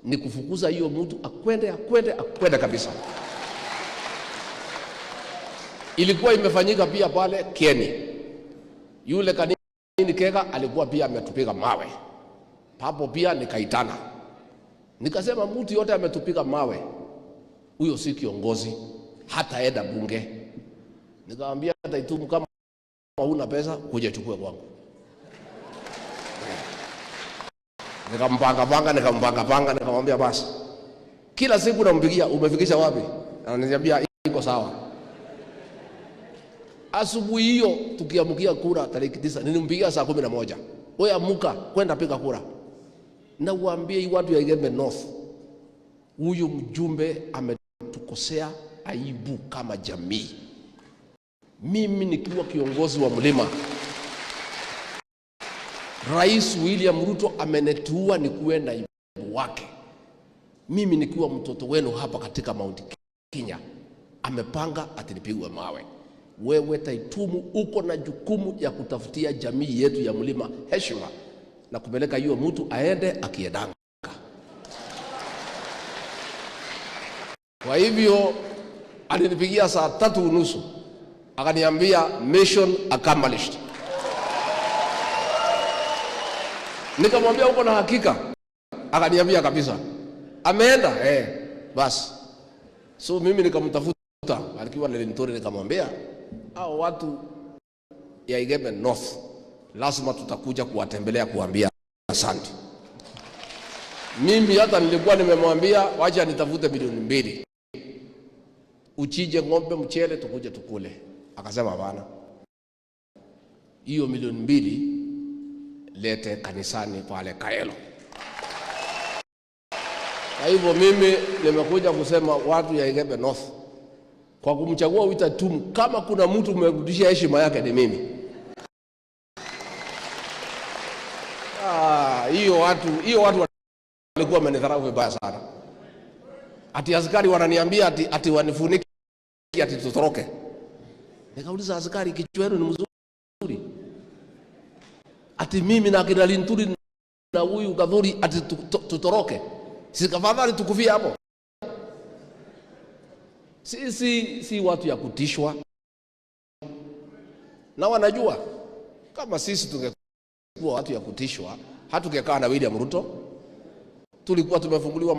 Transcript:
Ni kufukuza hiyo mtu akwende, akwende, akwende kabisa. Ilikuwa imefanyika pia pale Kieni, yule Kanini Kega alikuwa pia ametupiga mawe papo, pia nikaitana nikasema, mtu yote ametupiga mawe huyo si kiongozi, hataenda bunge. Nikamwambia Taitumu, kama huna pesa kuja chukue kwangu. Nikampanga panga, nikampanga panga, nikamwambia basi, kila siku nampigia, umefikisha wapi? Ananiambia iko sawa. Asubuhi hiyo tukiamkia kura tarehe 9, nilimpigia saa 11, wewe amuka kwenda piga kura, na uambie hii watu ya Igembe North, huyu mjumbe ametukosea aibu kama jamii. Mimi nikiwa kiongozi wa mlima, Rais William Ruto ameniteua nikuwe naibu wake. Mimi nikiwa mtoto wenu hapa katika Mount Kenya, amepanga ati nipigwe mawe. Wewe Taitumu uko na jukumu ya kutafutia jamii yetu ya mlima heshima na kupeleka hiyo mtu aende akiendanga. Kwa hivyo alinipigia saa 3:30 akaniambia mission accomplished. Nikamwambia uko na hakika? Akaniambia kabisa. Ameenda? Basi. So mimi nikamtafuta alikiwa Linturi, nikamwambia hao watu ya Igembe North lazima tutakuja kuwatembelea kuambia asante. Mimi hata nilikuwa nimemwambia wacha nitafute milioni 2 uchije ng'ombe mchele tukuje tukule. Akasema hapana, hiyo milioni 2 lete kanisani pale Kaelo. Kwa hivyo mimi nimekuja kusema watu ya Igembe North, kwa kumchagua Wita Taitumu, kama kuna mtu umerudishia heshima yake ni mimi. Hiyo watu walikuwa wamenidharau vibaya sana. Ati askari wananiambia ati wanifunike ati tutoroke. Nikauliza askari, kichwa yenu ni mzuri? Ati mimi na akina Linturi na huyu Gathuri ati tutoroke? Sisi tafadhali tukufie hapo. Sisi si watu ya kutishwa. Na wanajua kama sisi tungekuwa watu ya kutishwa, hatungekaa na William Ruto. Tulikuwa tumefunguliwa